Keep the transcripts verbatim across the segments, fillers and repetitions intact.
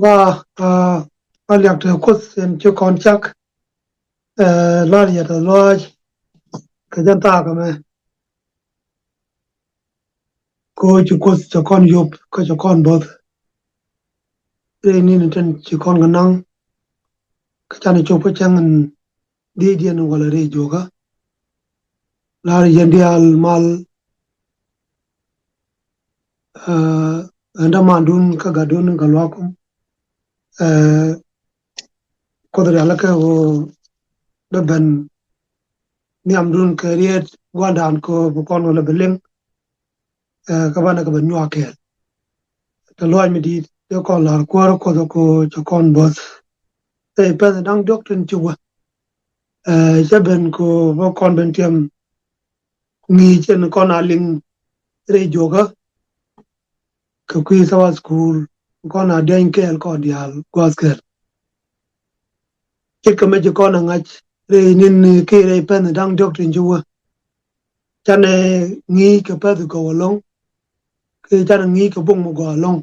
Wa, a, a liak te Kuoth in ci kɔn cak, ɛ, lar yɛ te lɔaac kɛ jɛn thaak ɛmɛ. Kɛ ɣöö ci Kuoth cɛ kɔn yop kä cɛ kɔn bo̱th. Rɛy ni̱n tin ci kɔn kɛ naŋ kä canɛ cop kä cäŋ in dhiecdiɛn walɛ rɛy juɔkä. Lar yɛn diaal mal, ɛ, ɛn dämandun kä gatdun kɛ luakum. Ɛ, Kuoth rialikä ɣöö bɛ ben nhiamdun kɛ riet gua̱ndan kɛ ɣöö bi kɔn kɛ lɛ bi liŋ. Ɛ, kä banɛ kɛ ben nyuak kɛɛl. Te lɔaac mi di̱i̱t dee kɔn la̱r Kuäär Kuoth kɛ ɣöö cɛ kɔn bo̱th. Ɛ, pɛn da̱ŋ diɔ̱k tin ci wä, ɛ, cɛ ben kɛ ɣöö bä kɔn ben tiɛm ŋi̱i̱c ɛn kɔn a liŋ rɛy juɔkä kɛ kui̱ Sabbath School, kɔn a diany kɛɛl kɔn diaal gua̱a̱th kɛɛl. Ce̱tkɛ mɛ ci kɔn a ŋa̱c rɛy ni̱n kiɛ rɛy pɛn da̱ŋ diɔ̱k tin ci wä. Canɛ ŋi̱i̱c kɛ pɛth gɔw ɛlɔ̱ŋ kiɛ canɛ ŋi̱i̱c kɛ bok mi gɔaa ɛlɔ̱ŋ.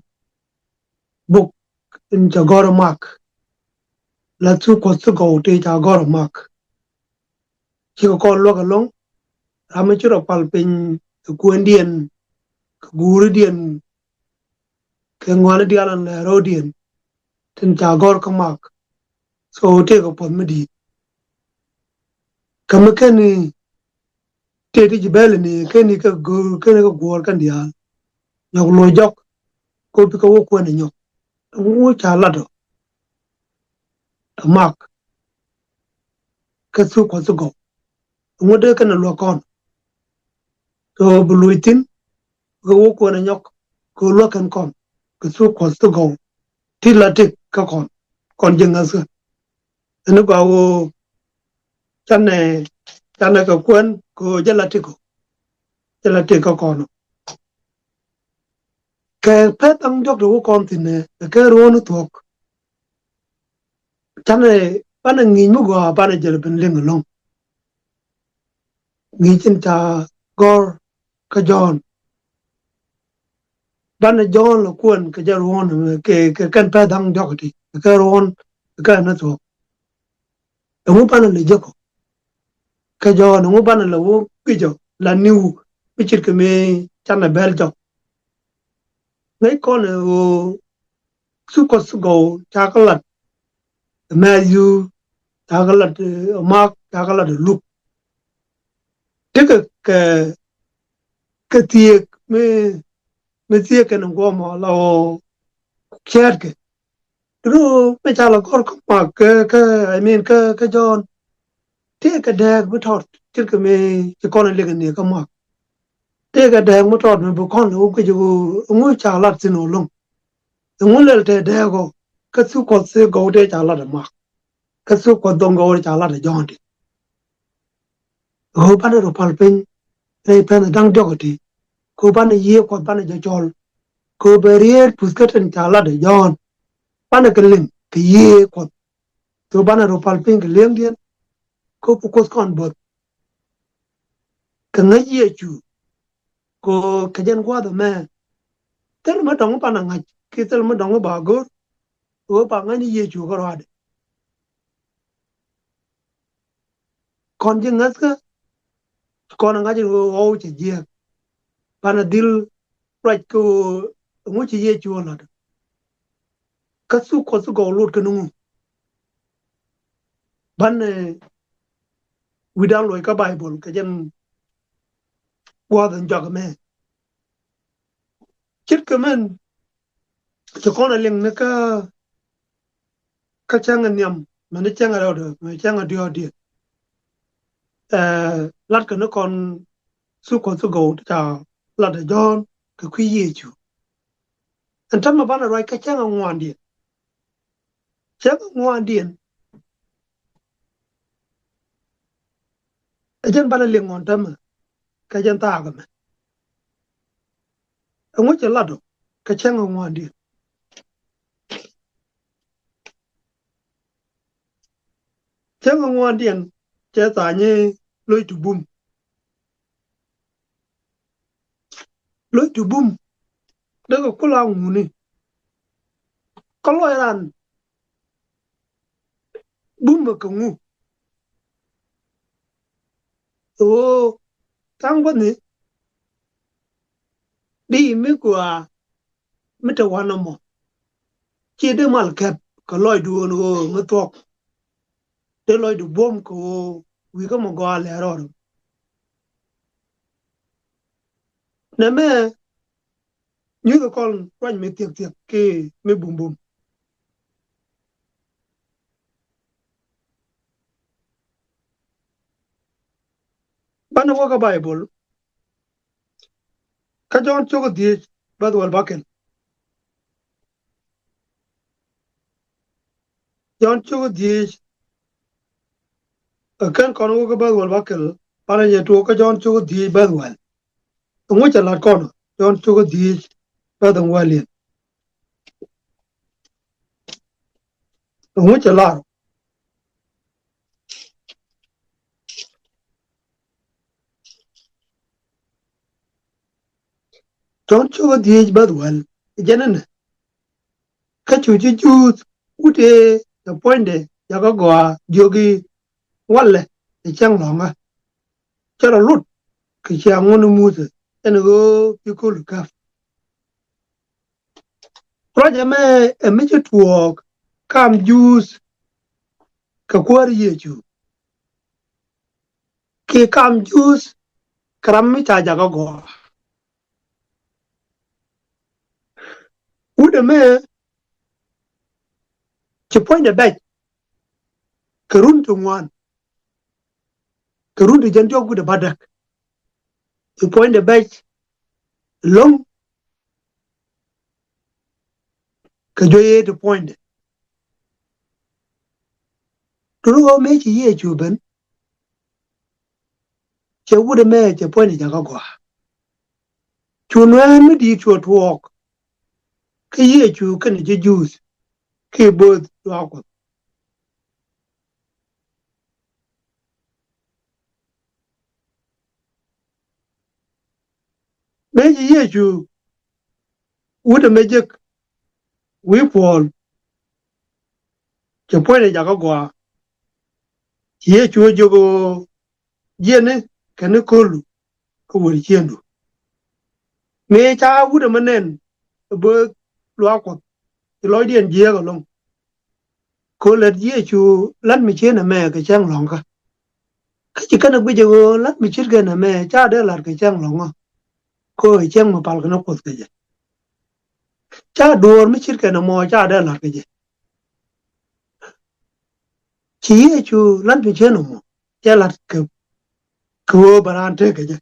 Bok in cɛ gɔ̱r ɛ Mak. La thuk Kuɔth ti gɔw ti ca gɔ̱r ɛ Mak. Cikɛ kɔn luäk ɛlɔ̱ŋ, ram mi ci rɔ pal piny kɛ kuëndiɛn, kɛ guuridiɛn, kɛ ŋuani diaal ɛn lɛ ro̱diɛn tin ca gɔ̱r kä Mak. So tëëkɛ puɔ̱th mi di̱i̱t. Kä mi keni tëë ti ji̱ bɛl ni keni kɛ go̱o̱r keni kɛ guɔ̱ɔ̱r kɛn diaal. Nyɔk lo̱c jɔk kɛ ɣöö bikɛ wä kuɛn ɛ nyɔk. Ɛŋu ca lat ɔ? Ɛ Mak kɛ thuk Kuɔth ti gɔw. Ɛŋu dee kɛn ɛ luäk kɔn? Kɛ ɣöö bi loc thi̱n kɛ wä kuɛn ɛ nyɔk kɛ ɣöö luäk kɛn kɔn kɛ thuk Kuɔth ti gɔw. Ti la tëk kä kɔn, kɔn ji̱ ŋäthkä. Ɛn i̱ gɔaa ɣöö canɛ, canɛ kɛ kuɛn kɛ ɣöö jɛ la tëk ɔ. Jɛ la tëk kä kɔn ɔ. Kɛ pɛth da̱ŋ diɔ̱k ti wä kɔn thi̱n ɛ kɛ ruɔ̱n thuɔ̱k. Canɛ banɛ ŋi̱i̱c mi gɔaa banɛ jɛl ben liŋ ɛlɔ̱ŋ. Ŋi̱i̱c in ca gɔ̱r kä Jɔ̱ɔ̱n. Banɛ Jɔ̱ɔ̱n lɛ kuɛn kɛ jɛ ruɔ̱n kɛ, kɛ kɛn pɛth da̱ŋ diɔ̱k ti kɛ ruɔ̱n kɛ kɛn ni thuɔ̱k. Ɛŋu banɛ lɛ jek ɔ? Kɛ Jɔ̱ɔ̱n ɛŋu banɛ lɛ wä guic ɔ la niw mi ce̱tkɛ mi canɛ bɛl jɔk. Ŋäc kɔn ɛ ɣöö thuk Kuɔth ti gɔw ca kɛ lat ɛ Mɛthiu, ca kɛ lat ɛ Mak, ca kɛ lat ɛ Luk. Tekɛ kɛ, kɛ thiëëk mi, mi thiëëk kɛn guɔmɔ la ɣöö cɛɛtkɛ. Duŋni ɣöö mi ca la gɔ̱r kä Mak kɛ, kɛ, I mean, kɛ, kɛ Jɔ̱ɔ̱n. Tëëkɛ dääk mi tɔt ce̱tkɛ mi ci kɔn ɛ liŋ ni kä Mak. Tëëkɛ dääk mi tɔt mi bi kɔn lɛ wä guic ɣöö ɛŋu ca lat thi̱n ɔ ɛlɔ̱ŋ. Ɛŋu lɛl tɛ dääk ɔ kä thuk Kuɔth ti gɔw tëë ca lat ɛ Mak. Kä thuk Kuɔth dhoŋ gɔw tëë ca lat ɛ Jɔ̱ɔ̱n ti. Ɣöö banɛ rɔ pal piny rɛy pɛn da̱ŋ diɔ̱k ti. Kɛ ɣöö banɛ Yiëë Kuɔth banɛ jɛ cɔl. Kɛ ɣöö bɛ rieet puthkä tin ca lat ɛ Jɔ̱ɔ̱n. Banɛ kɛ liŋ kɛ Yiëë Kuɔth. Kɛ ɣöö banɛ rɔ pal piny kɛ li̱eŋdiɛn. Kɛ ɣöö bi Kuoth kɔn bo̱th. Kɛ ŋäc Yecu. Kɛ ɣöö kɛ jɛn gua̱a̱th ɛmɛ. Thil mi dɔ̱ŋ banɛ ŋa̱c kiɛ thil mi dɔ̱ŋ ba go̱r. Ɣöö ba ŋa̱c ni Yecu kärɔaadɛ. Kɔn ji̱ ŋäthkä kɔn ɛ ŋa̱c in ɣöö ɣɔw cɛ jiääk. Banɛ dhil ruac kɛ ɣöö ɛŋu ci Yecu ɛ la̱t. Kä thuk Kuɔth ti gɔw lot kɛn ŋu. Banɛ wi̱dan luɔc kä Baibol kɛ jɛn gua̱a̱th in jɔak ɛmɛ. Ce̱tkɛ mɛn ci kɔn ɛ liŋ ni kä, kä cäŋ ɛ nhiam mɛn ni cäŋ ɛ rɛwdɛ mɛn cäŋ ɛ diɔ̱ɔ̱kdiɛn. Ɛ, latkɛ ni kɔn thuk Kuɔth ti gɔw ti ca lat ɛ Jɔ̱ɔ̱n kɛ kui̱ Yecu. Ɛn täämɛ banɛ ruac kä cäŋ ɛ ŋuandiɛn. Cäŋ ɛ ŋuandiɛn. Ɛ jɛn banɛ liŋ ɣɔn täämɛ kɛ jɛn thaak ɛmɛ. Ɛŋu cɛ lat ɔ kɛ cäŋ ɛ ŋuandiɛn? Cäŋ ɛ ŋuandiɛn cɛ tha̱a̱ny i̱ lo̱c ti bum. Lo̱c ti bum dee kɛ kula ŋuni. kä lɔc ran bumɛ kɛ ŋu. Ɣöö tha̱a̱ŋ gua̱thni di mi gɔaa mi te wanɛ mɔ. Ci dee mal kɛp kɛ lɔcduɔn ɣöö mi thuɔ̱k. Dee lɔcdu buɔ̱m kɛ ɣöö wi̱i̱ kä mɔ gɔaa lɛr rɔɔd. Nɛmɛ nyuth kɔn ruac mi thiek thiek ki mi bum bum. Banɛ wä kä Baibol kä Jɔ̱ɔ̱n cio̱k dhiec bäth wäl bäkɛl. Jɔ̱ɔ̱n cio̱k dhiec ɛ kɛn kɔn wä kä bäth wäl bäkɛl. Banɛ nyɛ tuɔɔk kä Jɔ̱ɔ̱n cio̱k dhiec bäth wäl. Ɛŋu cɛ lat kɔn Jɔ̱ɔ̱n cio̱k dhiec bäth wäl yɛn? Ɛŋu cɛ lar? Jɔ̱ɔ̱n cio̱k dhiec bäth wäl jɛn ɛnɛ. Kä cu ji̱ Juudh wut ëë cɛ puɔ̱nydɛ jakä gɔaa jiök i̱, walɛ ɛ cäŋ lɔ̱ŋä. Cɛ rɔ lut kɛ ciaŋ ŋun Muthɛ ɛn ɣöö bi köl käp. Ruac ɛmɛ ɛ mi ci tuɔɔk kam Juudh kɛ Kuäär Yecu kiɛ kam Juudh kɛ ram mi ca jakä gɔaa. Wut ɛmɛ ci puɔ̱nydɛ bɛc kɛ run ti ŋuan, kɛ run ti jiɛn diɔ̱k wi̱cdɛ bädäk. Ci puɔ̱nydɛ bɛc lo̱ŋ kɛ juey ëë ti puɔ̱nydɛ. Duŋni ɣöö mëë ci Yecu ben, cɛ wut ɛmɛ cɛ puɔ̱nydɛ jakä gɔaa. Cu nuɛɛn mi di̱i̱t cuɛ tuɔɔk kä Yecu kɛnɛ ji̱ Juudh kiɛ bööth luaak Kuɔth. Mëë ci Yecu wut ɛmɛ jek wi̱i̱ puɔl, cɛ puɔ̱nydɛ jakä gɔaa. Ci Yecu ɛ jiök ɣöö jiɛni kɛn ni kölu kä wër ciëŋdu. Mëë ca wut ɛmɛ nɛn ɛ bööth luaak Kuɔth, ci lɔcdiɛn jiääk ɛlɔ̱ŋ. Kɛ ɣöö lät Yecu la̱t mi ciën ɛmɛ kɛ cäŋ lɔ̱ŋkä. Kä ci kɛn ɛ guic ɛ ɣöö la̱t mi ce̱tkɛ nɛmɛ ca dee la̱t kɛ cäŋ lɔ̱ŋä. Kɛ ɣöö ɛ cäŋ mi pal kɛn Kuoth kɛ jɛ. Ca duɔ̱ɔ̱r mi ce̱tkɛ nɛmɔ ca dee la̱t kɛ jɛ. Ci Yecu la̱t mi ciën ɛmɔ cɛ la̱t kɛ, kɛ ɣöö bɛ raan tëëk kɛ jɛ.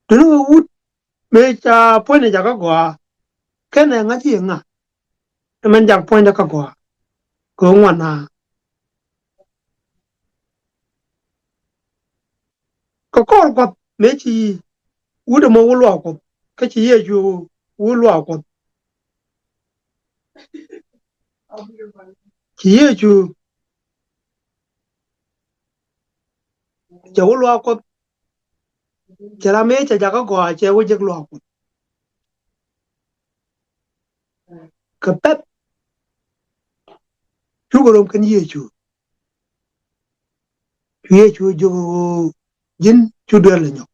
Duŋni ɣöö wut mëë ca puɔ̱nydɛ jakä gɔaa, kɛnɛ ŋa̱c i̱ ŋa? Ɛmɛn jak puɔ̱nydɛ kä gɔaa kɛ ɣöö ŋuan a. Kɛ kɔr Kuɔth mëë ci wut ɛmɔ wä luaak Kuɔth, kä ci Yecu wä luaak Kuɔth. Ci Yecu cɛ wä luaak Kuɔth. Cɛ ram mëë cɛ jakä gɔaa cɛ wä jek luaak Kuɔth. Kɛ pɛ̈th cukɛ rom kɛn Yecu. Cu Yecu jiök ɣöö ji̱n cu duel lɛ nyɔk.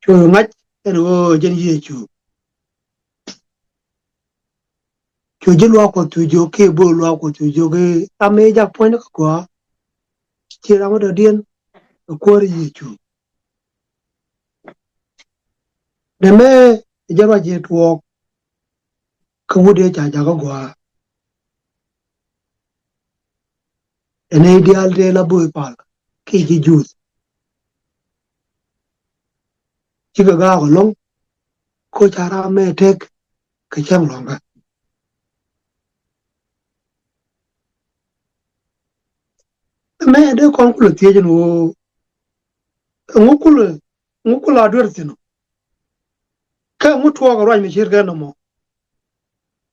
Cu ŋa̱c ɛn ɣöö jɛn Yecu. Cu ji̱ luaak Kuɔth cu jiök kiɛ bööth luaak Kuɔth cu jiök i̱ ram mëë jak puɔ̱nydɛ kä gɔaa, ci ram mi dɔ̱diɛn ɛ Kuäär Yecu. Nɛmɛ ɛ jɛn ruac ëë tuɔɔk kä wut ëë ca jakä gɔaa. Ɛn ëë diaal tëë la bööth pal kiɛ ji̱ Juudh. Cikɛ gaak ɛlɔ̱ŋ kä ca ram mɛ tëëk kɛ cäŋ lɔ̱ŋkä. Ɛmɛ dee kɔn kulɛ thiec ɛn ɣöö ɛŋu kulɛ, ɛŋu kulɛ a duer thi̱n ɔ? Kä ɛŋu tuɔɔk ruac mi ce̱tkɛ nɔmɔ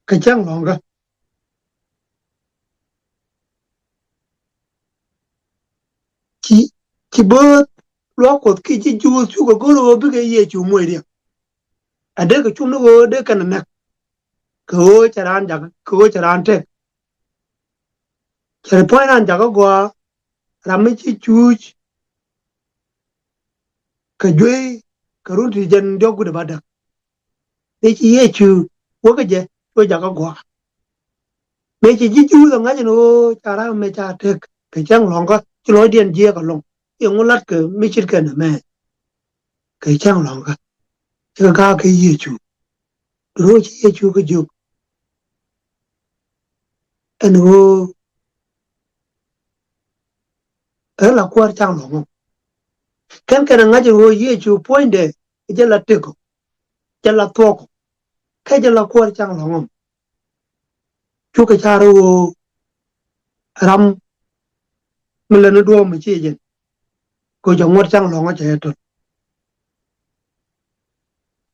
kɛ cäŋ lɔ̱ŋkä? Ci, ci bööth luaak Kuɔth kiɛ ji̱ Juudh cukɛ go̱r ɣöö bikɛ Yecu moc riɛk. A dee kɛ cum ni ɣöö dee kɛn ɛ näk. Kɛ ɣöö cɛ raan jak, kɛ ɣöö cɛ raan tëk. Cɛ ri puɔ̱ny raan jakä gɔaa, ram mi ci cuuc kɛ juey kɛ run ti jɛn diɔ̱k guut ɛ ba däk. Mëë ci Yecu wä kä jɛ, cuɔ jakä gɔaa. Mëë ci ji̱ Juudh ɛ ŋa̱c ɛn ɣöö ca ram mɛ ca tëk kɛ cäŋ lɔ̱ŋkä, ci lɔcdiɛn jiɛɛk ɛlɔ̱ŋ. I̱ ŋu la̱t kɛ mi ce̱tkɛ nɛmɛ kɛ cäŋ lɔ̱ŋkä? Ci kɛ ga̱a̱k kɛ Yecu. Duŋ ci Yecu kɛ jiök ɛn ɣöö ɛ la kuäär cäŋ lɔ̱ŋ ɔ. Kɛn kɛn ɛ ŋa̱c ɛn ɣöö Yecu puɔ̱nydɛ jɛ la tëk ɔ, jɛ la thuɔ̱k ɔ, kɛ jɛ la kuäär cäŋ lɔ̱ŋ ɔ. Cukɛ car ɣöö ram mi lät ni duɔ̱ɔ̱p mi ci jɛn kɛ ɣöö cɛ ŋuɔ̱t cäŋ lɔ̱ŋä cɛ jɛ töl.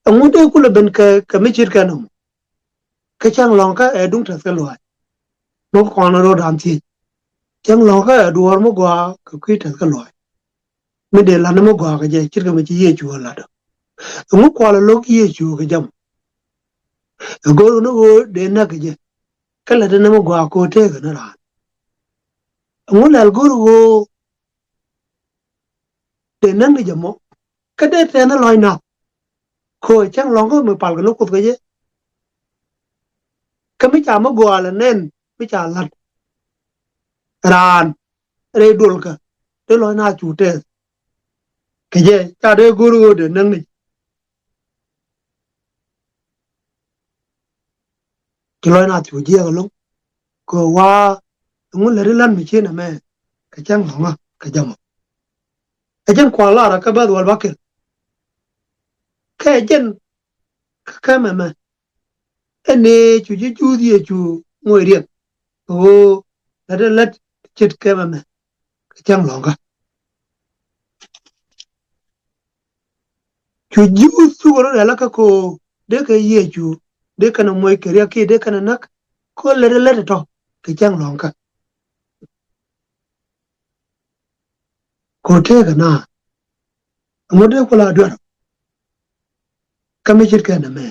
Ɛŋu dee kulɛ ben kɛ, kɛ mi ce̱tkɛ nɔmɔ? Kɛ cäŋ lɔ̱ŋkä ɛ duŋ tɛth kä luaac. Mi kɔn rɔ̱dan thiec. Cäŋ lɔ̱ŋkä ɛ duɔ̱ɔ̱r mi gɔaa kɛ kui̱ tɛth kä luaac. Mi dee la̱t ni mi gɔaa kɛ jɛ ce̱tkɛ mi ci Yecu ɛ la̱t ɔ. Ɛŋu kualɛ lo̱k Yecu kɛ jam? Ɛ go̱o̱r ni ɣöö dee näk kɛ jɛ. Kä lät ni mi gɔaa kɛ ɣöö tëëkɛ ni raan. Ɛŋu lɛl go̱o̱r ɣöö dee näk ni jɛ mɔ? Kä dee tɛn ni lɔc nath. Kɛ ɣöö cäŋ lɔ̱ŋkä mi palkɛ ni Kuoth kɛ jɛ. Kä mi ca mi gɔaa lɛ nɛn mi ca la̱t raan rɛy duɔlkä, dee lɔc nath cu tɛth kɛ jɛ, ca dee go̱o̱r ɣöö dee näk ni. Ci lɔc nath cu jiɛɛk ɛlɔ̱ŋ kɛ ɣöö wa, ɛŋu läti la̱t mi ci nɛmɛ kɛ cäŋ lɔ̱ŋä kɛ jɛ mɔ? Ɛ jɛn kua̱r lar kä bäth wäl bäkɛl. Kɛ jɛn kä kɛmɛ mɛ. Ɛn ëë cu ji̱ Juudh Yecu ŋuɔc riɛk kɛ ɣöö lät ɛ lät ce̱tkɛ mɛ mɛ kɛ cäŋ lɔ̱ŋkä. Cu Juudh cukɛ rɔ rɛl kä kɛ ɣöö dee kɛ Yecu, dee kɛn ɛ muɔc kɛ riɛk kiɛ dee kɛn ɛ näk, kɛ ɣöö lät ɛ lät ɛ tɔ̱ kɛ cäŋ lɔ̱ŋkä. Kɛ ɣöö tëëkɛ naath. Ɛŋu dee ku la duer? Kä mi ce̱tkɛ nɛmɛ.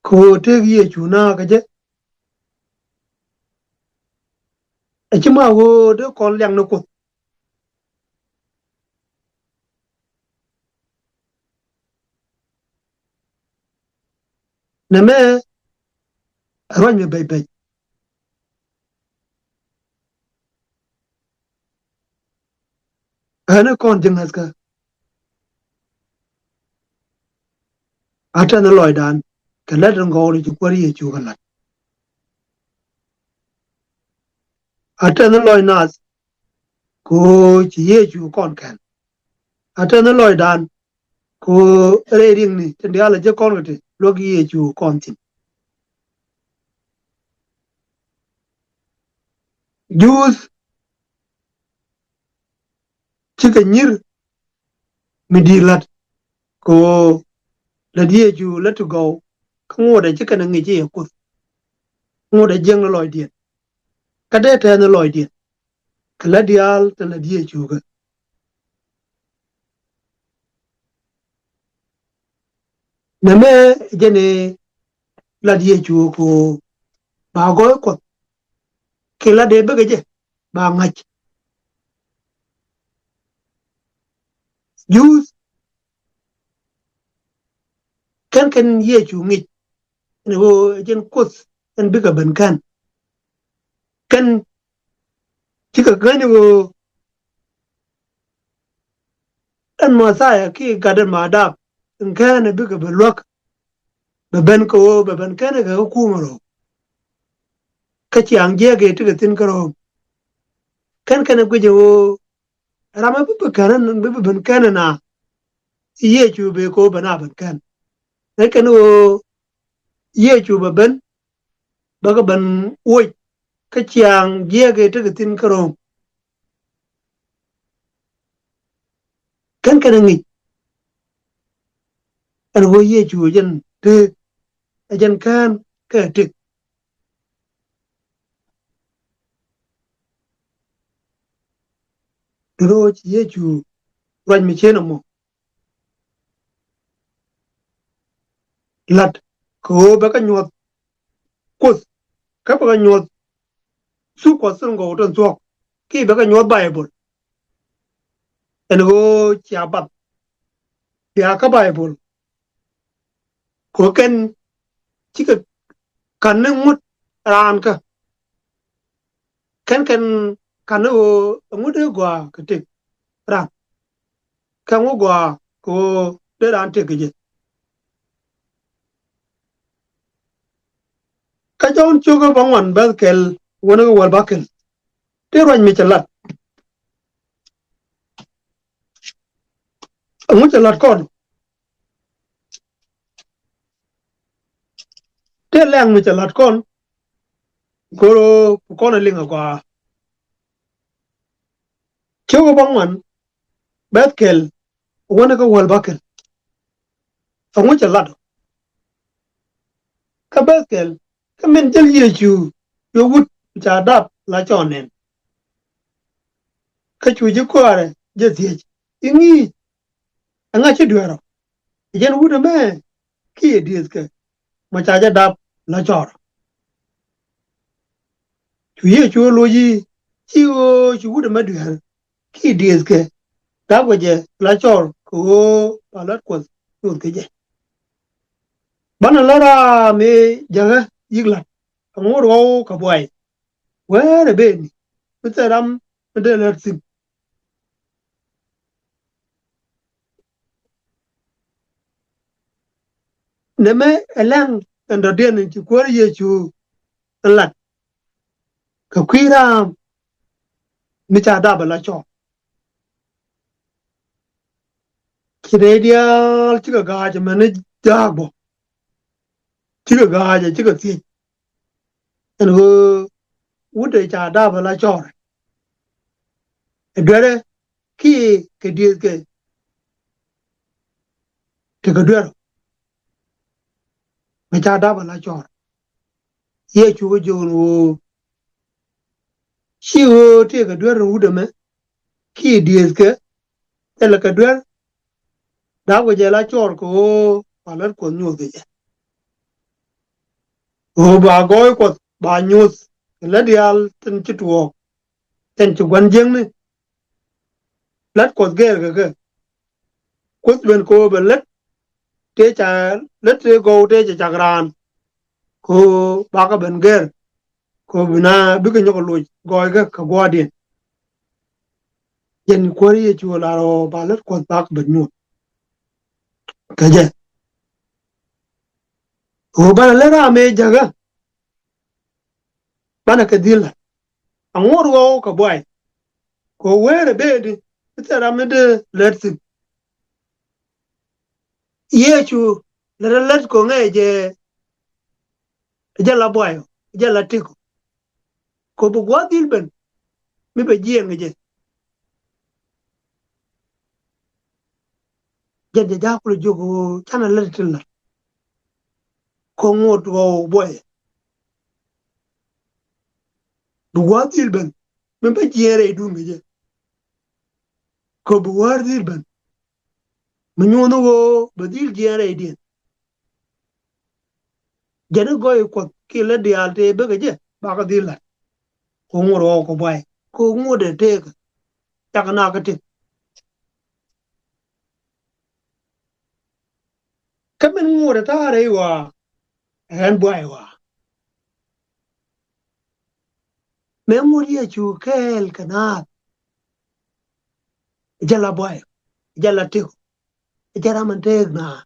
Kɛ ɣöö tëëk Yecu naath kɛ jɛ. Ɛ ci ma ɣöö dee kɔn liak ni Kuoth. Nɛmɛ ɛ ruac mi bɛc bɛc. Ɣän ɛ kɔn ji̱ ŋäthkä. A tɛn ni lɔcdan kɛ lät in gɔw ni ci Kuäär Yecu kɛ la̱t. A tɛn ni lɔc nath kɛ ɣöö ci Yecu kɔn kɛn. A tɛn ni lɔcdan kɛ ɣöö rɛy riɛkni tin diaal a jɛ kɔn kɛ ti luäk Yecu kɔn thi̱n. Juudh cikɛ nyi̱r mi di̱i̱t la̱t kɛ ɣöö lät Yecu lät ti gɔw kä ŋotdɛ ci kɛn ɛ ŋi̱c i̱ ɛ Kuoth. Ŋotdɛ jiäkni lɔcdiɛn kä dee tɛɛth ni lɔcdiɛn kɛ lät diaal tin lät Yecu kɛ. Nɛmɛ jɛn i̱ lät Yecu kɛ ɣöö ba gɔɔy Kuɔth kiɛ lät dee bikɛ jɛ ba ŋa̱c. Juudh kɛn kɛn Yecu ŋi̱c ɛn ɣöö ɛ jɛn Kuoth ɛn bikɛ ben kän. Kɛn cikɛ ŋäc ni ɣöö ɛn Mɛthia kiɛ gat ɛn ma dap in kään ɛ bikɛ bɛ luäk. Bɛ ben kɛ ɣöö bɛ ben kän ɛ kɛ kä kumɛ rɔ̱. Kä ciaŋ jiɛk ɛ tekɛ thi̱n kä Röm. Kɛn kɛn ɛ guic ɛ ɣöö ram ɛ bi bi kän ɛn bi bi ben kän ɛn a Yecu bɛ kɛ ɣöö ben a ben kän. Ɛ kɛn ɣöö Yecu bɛ ben bä kɛ ben woc kä ciaŋ jiɛk ɛ tekɛ thi̱n kä Röm. Kɛn kɛn ɛ ŋi̱c ɛn ɣöö Yecu ɛ jɛn tëëk ɛ jɛn kään kɛ ɛ tëk. Duŋ rɔ ci Yecu ruac mi cien ɛmɔ. la̱t kɛ ɣöö bɛ kɛ nyuɔ̱th Kuoth, kä bɛ kɛ nyuɔ̱th thuk Kuɔth tin gɔw tin thuɔ̱k, kiɛ bɛ kɛ nyuɔ̱th Baibol. Ɛn ɣöö cia bath bia kä Baibol, kɛ ɣöö kɛn cikɛ ka̱n ni ŋut raan kä. Kɛn kɛn ka̱n ni ɣöö ɛŋu dee gɔaa kɛ tëk raan, kɛ ŋu gɔaa kɛ ɣöö dee raan tëk kɛ jɛ. Kä Jɔ̱ɔ̱n cio̱kä bäŋuan bɛ̈th kɛl wäni kä wäl bäkɛl. Tëë ruac mi cɛ lat. Ɛŋu cɛ lat kɔn? Tëë lɛŋ mi cɛ lat kɔn. Koro kɔn ɛ liŋ agɔaa. Cio̱kä bäŋuan bɛ̈th kɛl wäni kä wäl bäkɛl. Ɛŋu cɛ lat? Kä bɛ̈th kɛl, kä min jäl Yecu yɛ wut ca dap la cɔɔl nɛn. Kä cu ji̱ kuäärɛ jɛ thiec i̱, ŋi̱i̱c, ɛŋa ci dueerɔ? Ɛ jɛn wut ɛmɛ kiɛ diëëthkɛ mɔ ca jɛ dap la cɔɔl? Cu Yecu ɛ loc i̱, ci ɣöö ci wut ɛmɛ dueer kiɛ diëëthkɛ dapkɛ jɛ la cɔɔl kɛ ɣöö ba lät Kuɔth nyuɔth kɛ jɛ. Banɛ lät ram ëë jäkä yi̱k la̱t, ɛŋu rɔw kɛ buay, wäärɛ bëëni mi thil ram mi dee lät thi̱n. Nɛmɛ ɛ lɛŋ ɛn dɔ̱diɛn in ci Kuäär Yecu lat kɛ kui̱ ram mi ca dap ɛ la cɔɔl. Ci nɛy diaal cikɛ ga̱a̱c ɛmɛni jaak bä. Cikɛ ga̱a̱c ɛ cikɛ thiec ɛn ɣöö wut ɛ ca dap ɛ la cɔɔl ɛ duerɛ kiɛ kɛ diëëthkɛ tekɛ duerɔ. Mɛ ca dap ɛ la cɔɔl. Yecu kä jiök ɛn ɣöö ci ɣöö tëëkɛ duer ɛn wut ɛmɛ kiɛ diëëthkɛ, thilɛ kɛ duer dapkɛ jɛ la cɔɔl kɛ ɣöö ba lät Kuɔth nyuɔth kɛ jɛ. Ɣöö ba gɔɔy Kuɔth ba nyuɔth kɛ lät diaal tin ci tuɔɔk, tin ci gua̱n jiäkni. Lät Kuɔth gɛɛr kɛ kɛ. Kuoth ben kɛ ɣöö bɛ lät tëë ca, lät tëë gɔw tëë ca cak raan, kɛ ɣöö bakɛ ben gɛɛr kɛ ɣöö bi na bikɛ nyɔk loc gɔɔykɛ kɛ gua̱a̱thdiɛn. Jɛn Kuäär Yecu lar ɣöö ba lät Kuɔth bakɛ ben nyuɔth kɛ jɛ. Ɣöö banɛ lät ram ëë jäkä, banɛ kɛ dhil la̱t. Aŋot ɣɔw kɛ buay, kɛ ɣöö wäärɛ bëëdi mi thil ram mi dee lät thi̱n. Yecu lät lät kɛ ŋɛ jɛ, jɛ la buay, jɛ la tëk. Kɛ ɣöö bi gua̱a̱th dhil ben mi bɛ jiɛɛn kɛ jɛ. Jɛn jɛ ja̱a̱k kulɛ jiök ɣöö canɛ lät tin la̱t. Kɛ ŋot ɣɔw buay, bi gua̱a̱th dhil ben mi bɛ jiɛɛn rɛydun kɛ jɛ. Kɛ ɣöö bi wäär dhil ben mi nyuɔ̱th ni ɣöö bɛ dhil jiɛɛn rɛydiɛn. Jɛn i̱ gɔɔy Kuɔth kiɛ lät diaal tëë bekɛ jɛ bakɛ dhil la̱t. Kɛ ŋot ɣɔw kɛ buay, kɛ ŋot ɛ tëëkɛ cakɛ na kä tëk. Kä min ŋot ɛ ta̱a̱ rɛy ɣɔaa, ɛ ɣän buay ɣɔaa. Mëë ŋot Yecu kɛɛl kɛ naath, jɛ la buay, jɛ la tëk. Jɛ ram in tëëk naath.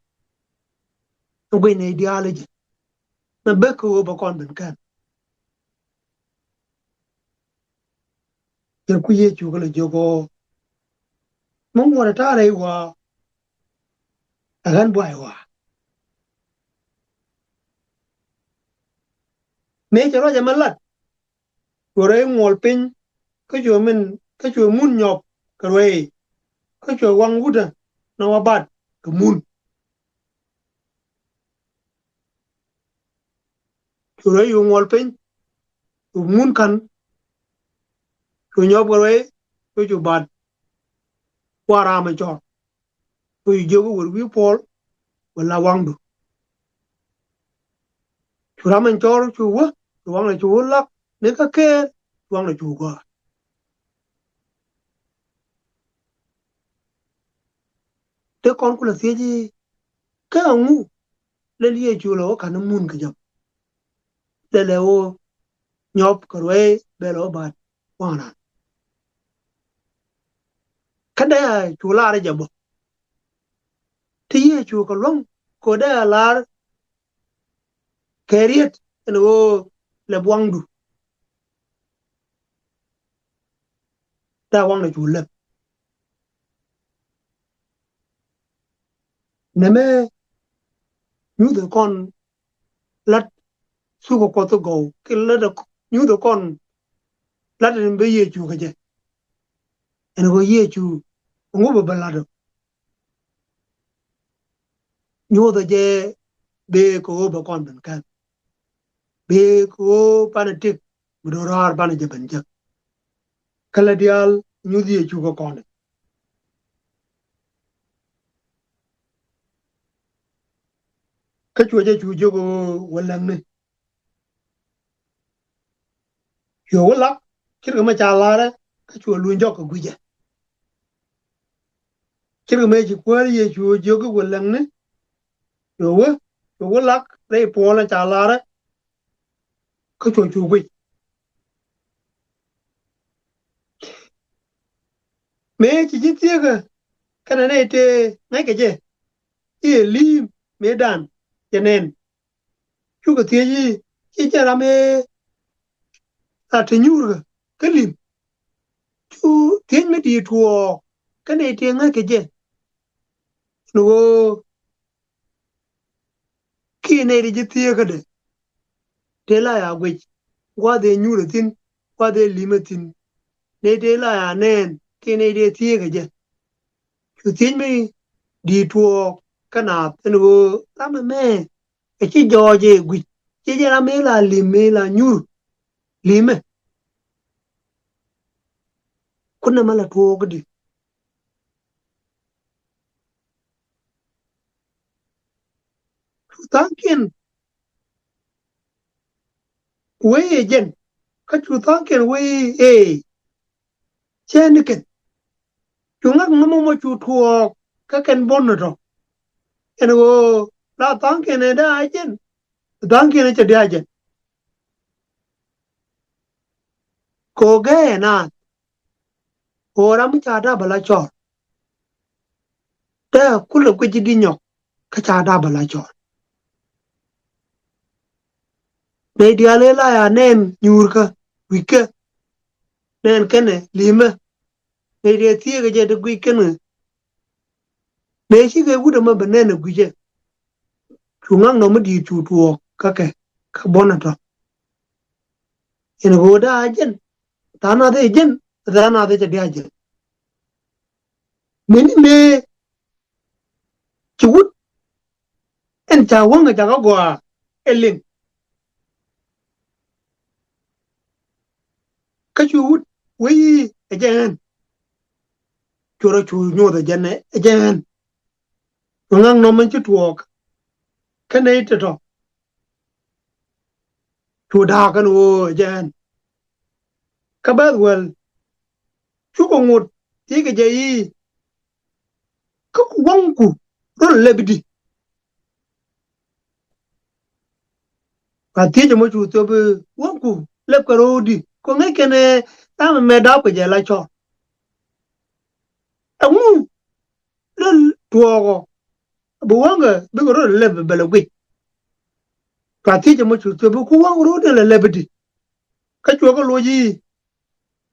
Guic nɛy diaal jɛ. Mɛ bek kɛ ɣöö bɛ kɔn ben kɛn. Jɛ ku Yecu kɛ lɛ jiök ɣöö mi ŋot ɛ ta̱a̱ rɛy ɣɔaa, ɛ ɣän buay ɣɔaa. Mëë cɛ ruac ɛmɛ lat, cuɛ rɛy ŋuɔl piny, kä cuɛ min, kä cuɛ mun nyɔk kɛ ruɛy, kä cuɛ waŋ wutdä nɔmɔ bat kɛ mun. Cu rɛy cu ŋuɔl piny, cu mun ka̱n, cu nyɔp kɛ ruɛy, cu cu bat. Wa ram ɛ cɔr. Cu jiök i̱ wër wi̱i̱ puɔl, wä la waŋdu. Cu ram in cɔɔr cu wä, cu waŋdɛ cu wä lak ni kä kɛɛl, cu waŋdɛ cu gɔaa. Dee kɔn kulɛ thiec i̱, kä aŋu lɛl Yecu lɛ wä ka̱n mun kɛ jɔk? Lɛl ɛ wä nyɔp kɛ ruɛy bɛ lɛ wä bat waŋdan. Kä dee cu lar jɛ bä ti Yecu kɛ luäŋ kɛ dee lar kɛ riet ɛn ɣöö lɛ buaŋdu. Dee waŋdɛ cu lɛp. Nɛmɛ nyuthɛ kɔn lat thukɛ Kuɔth gɔw, ki lat nyuthɛ kɔn lat in bi Yecu kɛ jɛ. Ɛn ɣöö Yecu ŋu bɛ bɛ lat ɔ. Nyuthɛ jɛ bee kɛ ɣöö bɛ kɔn ben kɛn. Bee kɛ ɣöö banɛ tëk mi do̱raar banɛ jɛ ben jek. Kä lɛ diaal nyuth Yecu kɛ kɔn. Kä cuɛ jɛ cu jiök ɣöö wä läŋni. Cuɛ wä lak ce̱tkɛ mɛ ca larɛ, kä cuɛ luny jɔk kɛ guicɛ. Ce̱tkɛ mɛ ci Kuäär Yecu jiök i̱ wä läŋni. Cuɛ wä, cuɛ wä lak rɛy puɔl ca larɛ. Kä cuɛ cu guic. Mëë ci ji̱ thieekä kɛnɛ nɛy tëë ŋäckɛ jɛ i̱ ɛ li̱i̱m mëëdan cɛ nɛn. Cukɛ thiec i̱ ci jɛn ram ëë la te nyuurkä kä li̱i̱m. Cu thiec mi di̱i̱t tuɔɔk kä nɛy tëë ŋäckɛ jɛ. Ni ɣöö kiɛ nɛy ti ji̱ thieekädɛ tëë la ya guic gua̱a̱th ëë nyuurä thi̱n, gua̱a̱th ëë li̱mä thi̱n. Nɛy tëë la ya nɛɛn kiɛ nɛy tëë thieekä jɛ. Cu thiec mi di̱i̱t tuɔɔk kä naath ɛn ɣöö ram ɛmɛ ɛ ci jɔɔc ëë guic, ci jɛ ram ëë la li̱m ëë la nyuur li̱mɛ. Kunɛ mɛ la tuɔɔk di. Cu tha̱a̱ŋkiɛn wee ɛ jɛn, kä cu tha̱a̱ŋkiɛn wee ëë cɛ ni kɛn. Cu ŋak ŋä mɔmɔ cu tuɔɔk kä kɛn buɔ̱n ni tɔ. Ɛn ɣöö la tha̱a̱ŋkiɛn ɛ dee a jɛn, tha̱a̱ŋkiɛn ɛ cɛ dee a jɛn. Kɛ ɣöö gɛɛ ɛ naath ɣöö ram mi ca dap bɛ la cɔɔl. Dee kulɛ guic di nyɔk kä ca dap bɛ la cɔɔl. Nɛy diaal ëë la ya nɛn nyuurkä, gui̱ckä, nɛn kɛnɛ li̱mä. Nɛy tëë thieekä jɛ di guic kɛnɛ. Mëë cikɛ wut ɛmɛ bɛ nɛn ɛ gui̱cɛ. Cu ŋak nɔm mi di̱i̱t cu tuɔɔk kä kɛ kä buɔ̱n ɛ tɔ. Ɛn ɣöö dee a jɛn, tha̱a̱ŋ naath ëë jɛn, tha̱a̱ŋ naath ëë cɛ dee a jɛn. Mëni mëë ci wut ɛn ca wäŋ ɛ jakä gɔaa ɛ liŋ. Kä cu wut wee i̱ ɛ jɛ ɛn. Cu rɔ cu nyoth ɛ jɛn ɛ jɛ ɛn. Cu ŋak nɔm ɛn ci tuɔɔk kä nɛy ti tɔ. Cu da̱a̱k kɛn ɣöö ɛ jɛ ɛn. Kä bɛth wäl cukɛ ŋot thiec kɛ jɛ i̱, kä ku wäŋku röl lɛp i̱di? Ba thiec ɛmɔ cu thop i̱ wäŋku lɛp kɛ ro̱o̱di? Kɛ ŋäc kɛn ɛ ram ɛmɛ dap kɛ jɛ la cɔɔl. Ɛŋu lɛl tuɔɔkɔ bi wäŋkɛ bikɛ röl lɛp bɛ lɛ guic? Ba thiec ɛmɔ cu thop i̱ ku wäŋku ro̱o̱di lɛ lɛp i̱di? Kä cuɛ kɛ loc i̱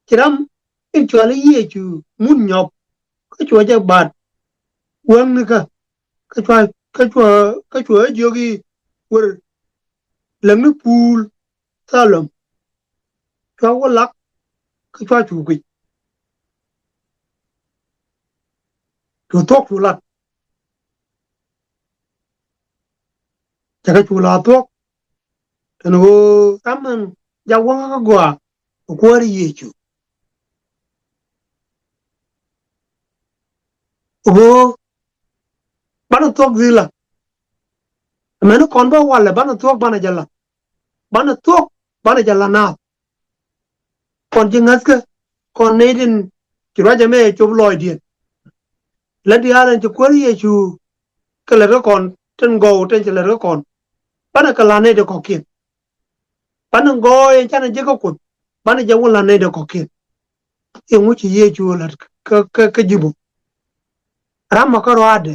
ci ram in cɔal i̱ Yecu mun nyɔk, kä cuɛ jɛ bat wäŋnikä, kä cua, kä cua, kä cua jiök i̱ wer läŋni puul Thalom. Cua wä lak kä cua cu guic. Cu thuɔ̱k cu lat. Cɛ kɛ cu la thuɔ̱k. Tɛn ɣöö ram ɛn jak wäŋä kä gɔaa ɛ Kuäär Yecu. Ɣöö banɛ thuɔ̱k dhil la. Amäni kɔn bä walɛ banɛ thuɔ̱k banɛ jɛ la. banɛ thuɔ̱k, banɛ jɛ la̱t naath. Kɔn ji̱ ŋäthkä, kɔn nɛy tin ci ruac ɛmɛ cop lɔɔcdiɛn. Lät diaal ɛn ci Kuäär Yecu kɛ lät kä kɔn, tin gɔw tin ci lät kä kɔn, banɛ kɛ la̱t nɛy ti kɔ̱kiɛn. Banɛ gɔɔy ɛn canɛ jek kä Kuoth, banɛ jɛ wä la̱t nɛy ti kɔ̱kiɛn. Iŋu ci Yecu la̱t kä, kä, kä ji̱ bä? Ram mɔ kä ruaadɛ,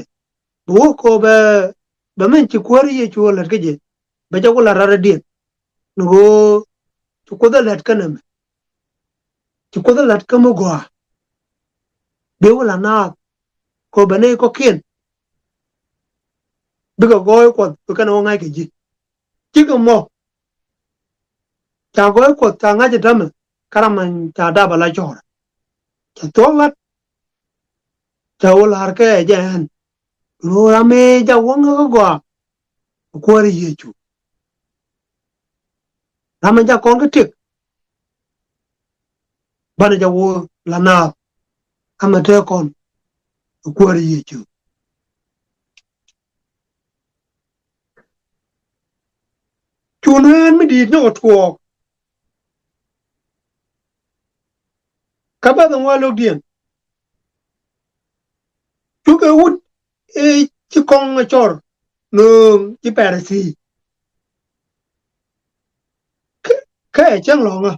bɛ wä kɔ bɛ, bɛ min ci Kuäär Yecu la̱t kä jɛ, bɛ jɛ wä la̱t rarɛ diɛn. Ni ɣöö ci Kuoth ɛ la̱t kä nɛmɛ. Ci Kuoth ɛ la̱t kä mi gɔaa. Bi wä la̱t naath kɔ bɛ nɛy kɔ̱kiɛn. Bikɛ gɔɔy Kuɔth, bi kɛn wä ŋa̱c kɛ ji̱. Cikɛ mɔ. Ca gɔɔy Kuɔth, ca ŋa̱c ɛ täämɛ, kä ram mɔ ca dap ala cɔɔr. Ca thuɔ̱k la̱t. Ca wä la̱r kɛ jɛ ɛn. Ɣöö ram mëë ca wä ŋäk kä gɔaa, Kuäär Yecu. Ram mɛ jak kɔn kä tëk, banɛ jɛ wä la̱t naath, amɛ te kɔn Kuäär Yecu. Cu nuɛɛn mi di̱i̱t nyɔk ɛ tuɔɔk. Kä bäth ɛn wä lo̱kdiɛn. Cukɛ wut ëë ci kɔŋ ɛ cɔr nööŋ ji̱ Pɛrɛthi. Kä, kä ɛ cäŋ lɔ̱ŋä.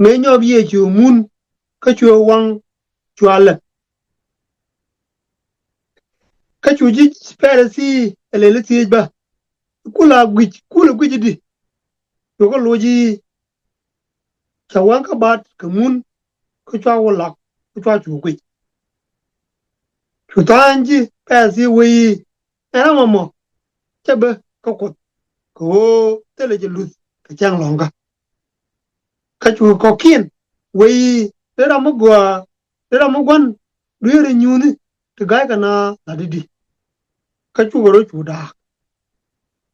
Mëë nyɔp Yecu mun kä cuɛ waŋ cua lät. Kä cu ji̱ Pɛrɛthi ɛ lɛl i̱ thiec bä. Kula guic, kula guic i̱di? Cu kä loc i̱ ca waŋ kä bat kɛ mun kä cua wä lak kä cua cu guic. Cu tha̱a̱ŋ ji̱ Pɛrɛthi wee i̱, ɛn ram ɛmɔ cɛ bä kä Kuoth, kɛ ɣöö thilɛ jɛ luth kɛ cäŋ lɔ̱ŋkä. Kä cu kɔ̱kiɛn wee i̱, dee ram mi gɔaa, dee ram mi gua̱n dueeri nyuuthni ti ga̱ykɛ naath la̱t i̱di? Kä cukɛ rɔ cu da̱a̱k.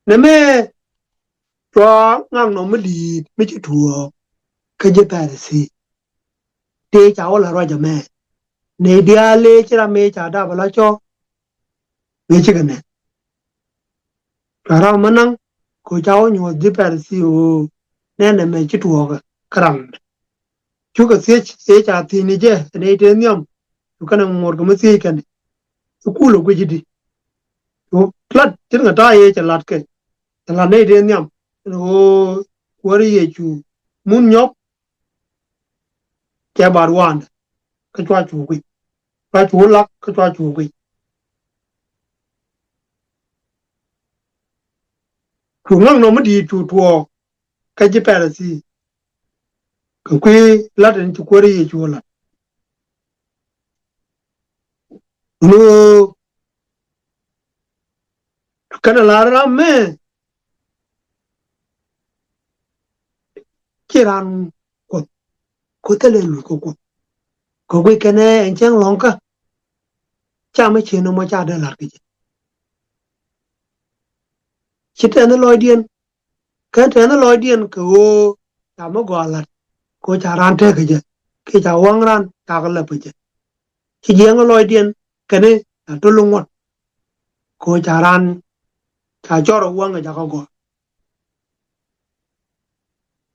Nɛmɛ cua ŋaknɔm mi di̱i̱t mi ci tuɔɔk kä ji̱ Pɛrɛthi. Tëë ca wä la̱t ruac ɛmɛ. Nɛy diaal ëë ci ram mëë ca dap ala cɔɔr, mëë cikɛ nɛn. Cua ram mi naŋ kɛ ɣöö ca wä nyuɔ̱th ji̱ Pɛrɛthi ɣöö nɛn ɛmɛ ci tuɔɔk kä ram ɛmɛ. Cukɛ thiec ëë ca thiec ni jɛ ɛ nɛy tëë nhiam. Cu kɛnɛ ŋuɔ̱t kɛ mi thiec kɛn i̱ kulɛ guic i̱di? Cu lat tin ŋɛ ta̱a̱ ëë cɛ lat kɛ, cɛ lat nɛy tëë nhiam ɛn ɣöö Kuäär Yecu mun nyɔp cɛ bat wa̱a̱ndɛ kä cua cu guic. Cua cu lak kä cua cu guic. Cu ŋaknɔm mi di̱i̱t cu tuɔɔk kä ji̱ Pɛrɛthi. Kɛ kui̱ la̱t in ci Kuäär Yecu la̱t. Ni ɣöö kɛnɛ la̱r ram mɛ ci ran Kuoth, Kuoth thilɛ luth kɛ Kuoth. Kɛ guic kɛnɛ ɛn cäŋ lɔ̱ŋkä. Ca mi ciën ɛmɔ ca dee la̱r kɛ jɛ. Ci tɛth ni lɔcdiɛn. Kɛn tɛth ni lɔcdiɛn kɛ ɣöö ca mi gɔaa la̱t kɛ ɣöö ca raan tek kɛ jɛ, kiɛ ca waŋ raan ca kɛ lɛp kɛ jɛ. Ci jiɛɛŋ ni lɔcdiɛn kɛn i̱ ca to̱l iŋuɔ̱t kɛ ɣöö ca raan ca cɔr ɛ waŋ ɛ jakä gɔaa.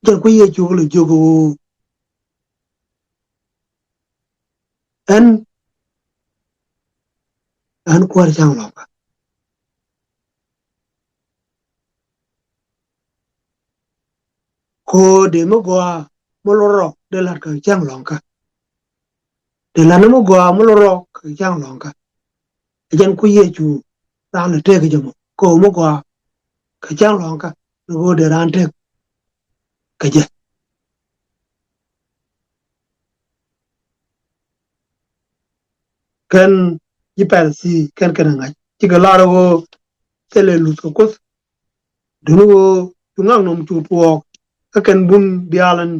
Jɛn kui̱ Yecu kɛ lɛ jiök ɣöö ɛn, ɛn Kuäär cäŋ lɔ̱ŋkä. Kɛ ɣöö dee mi gɔaa mi lot rɔ dee la̱t kɛ cäŋ lɔ̱ŋkä. Dee la̱t ni mi gɔaa mi lot rɔ kɛ cäŋ lɔ̱ŋkä. Ɛ jɛn kui̱ Yecu raan lɛ tëëk kɛ jɛ mɔ kɛ ɣöö mi gɔaa kɛ cäŋ lɔ̱ŋkä, ni ɣöö dee raan tëëk kɛ jɛ. Kɛn ji̱ Pɛrɛthi kɛn kɛn ɛ ŋa̱c cikɛ lar ɣöö thilɛ luth kɛ Kuoth. Duŋni ɣöö cu ŋaknɔm cu tuɔɔk kä kɛn bun diaal ɛn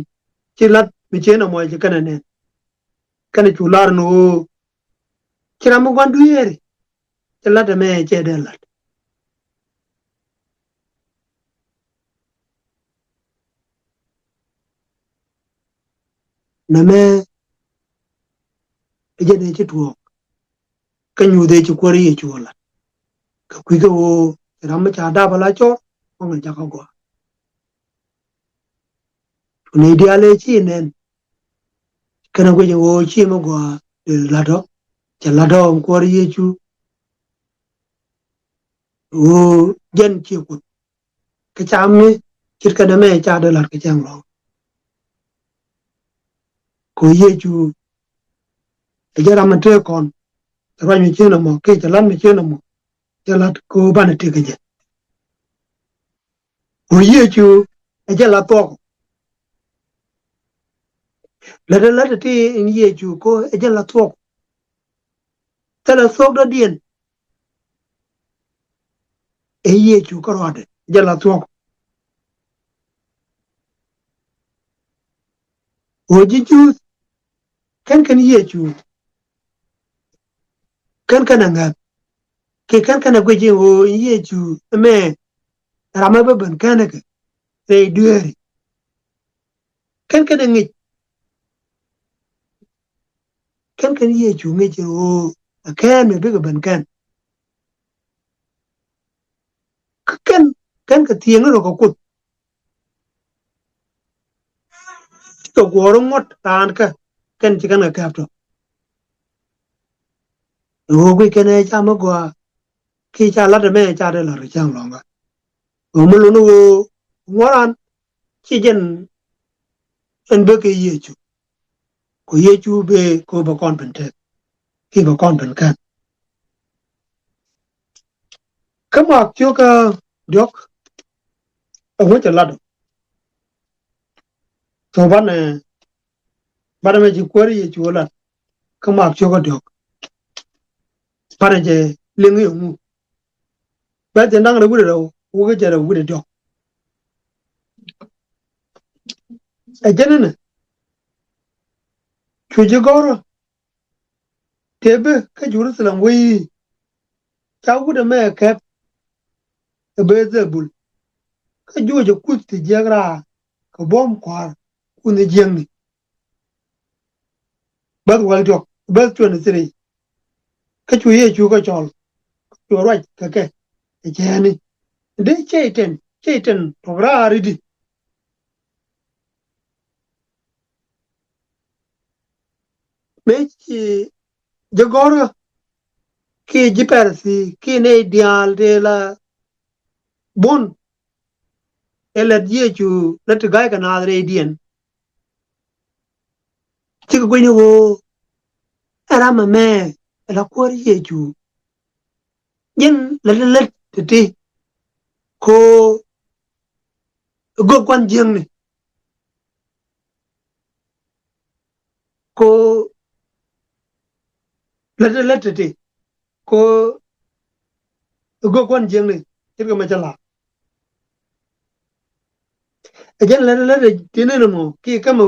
ci la̱t mi ciën ɛmɔ ci kɛn ɛ nɛn. Kɛn cu lar ɛn ɣöö ci ram mi gua̱n dueeri ci la̱t ɛmɛ cɛ dee la̱t. Nɛmɛ ɛ jɛn ëë ci tuɔɔk kä nyuuth ëë ci Kuäär Yecu ɛ la̱t. Kɛ kui̱ kɛ ɣöö ci ram mi ca dap ala cɔr waŋ ɛ jakä gɔaa. Ku nɛy diaal ëë ci nɛn, kɛn ɛ guic ɛn ɣöö ci mi gɔaa dee la̱t ɔ, cɛ la̱t ɔ ɛn Kuäär Yecu ɣöö jɛn ciɛ Kuoth. Kɛ cam mi ce̱tkɛ nɛmɛ ca dee la̱t kɛ cäŋ lɔ̱ŋ. Kɛ ɣöö Yecu ɛ jɛn ram mi tëë kɔn, cɛ ruac mi cieen ɛmɔ kiɛ cɛ la̱t mi cieen ɛmɔ, jɛ la̱t kɛ ɣöö banɛ tëk kɛ jɛ. Kɛ ɣöö Yecu ɛ jɛn la̱t thuɔ̱k. La̱t ɛ la̱t ɛ ti ɛn Yecu kɛ ɣöö ɛ jɛn la̱t thuɔ̱k. Thilɛ thuɔ̱k dɔ̱diɛn ɛ Yecu kärɔadɛ, jɛn la̱t thuɔ̱k. Ɣöö ji̱ Juudh kɛn kɛn Yecu, kɛn kɛn ɛ ŋäth, kiɛ kɛn kɛn ɛ guic in ɣöö in Yecu ɛmɛ ram ɛ bä ben kɛn ɛ kɛ rɛy dueeri. Kɛn kɛn ɛ ŋic, kɛn kɛn Yecu ŋic in ɣöö ɛ kɛn mi bikɛ ben kɛn. Kä kɛn, kɛn kɛ thiëëŋni rɔ kɛ Kuoth. Cikɛ guɔ̱ɔ̱r ŋuɔ̱t raan kä kɛn ci kɛn kɛ kɛ̈p tɔ. Ɛ ɣöö guic kɛn ɛ ca mi gɔaa kiɛ ca la̱t ɛmɛ ca dee la̱t kɛ cäŋ lɔ̱ŋä. Ɣöö mi luni ɣöö ŋuɔ̱t raan ci jɛn ɛn bek kɛ Yecu. Kɛ ɣöö Yecu bee kɛ ɣöö bɛ kɔn ben tëk kiɛ bɛ kɔn ben kɛn. Kä Mak cio̱kä diɔ̱k ɛŋu cɛ lat ɔ. Tho banɛ, banɛ mɛ ci Kuäär Yecu lat kä Mak cio̱kä diɔ̱k. Banɛ jɛ liŋ i̱ ɛŋu. Bɛ thi̱n da̱ŋ rɛw wi̱cdɛ rɛw wä kä jɛ rɛw wi̱cdɛ diɔ̱k. Ɛ jɛn inɛ cu ji̱ gɔ̱rä tëë bi kä Jɛ-ru-tha-lɛm wee i̱, ca wut ɛmɛ kɛp ɛ Bɛl-dhɛ-bul, kä juucɛ kuth ti jiäk raar kɛ buɔ̱m kua̱r kunh jiäkni. Bɛ̈th wäl diɔ̱k, verse twenty-three. Kä cu Yecu kɛ cɔl, kä cu ruac kɛ kɛ ɛ cäätni, dee Cɛy-tan, Cɛy-tan tuɔ̱k raar i̱di? Mëë ci ji̱ gɔ̱rä kiɛ ji̱ Pɛrɛthi kiɛ nɛy diaal tëë la buɔ̱n ɛ lät Yecu lät ti ga̱ykɛ naath rɛydiɛn. Cikɛ guic ni ɣöö ɛ ram ɛmɛ ɛ la Kuäär Yecu. Jɛn lät lät ti̱ti̱ kɛ ɣöö ɛ gök gua̱n jiäkni. Kɛ ɣöö lät lät ti̱ti̱ kɛ ɣöö ɛ gök gua̱n jiäkni ce̱tkɛ mɛ cä la̱r. Ɛ jɛn lät lät ti̱ti̱ ni mɔ kiɛ kamɛ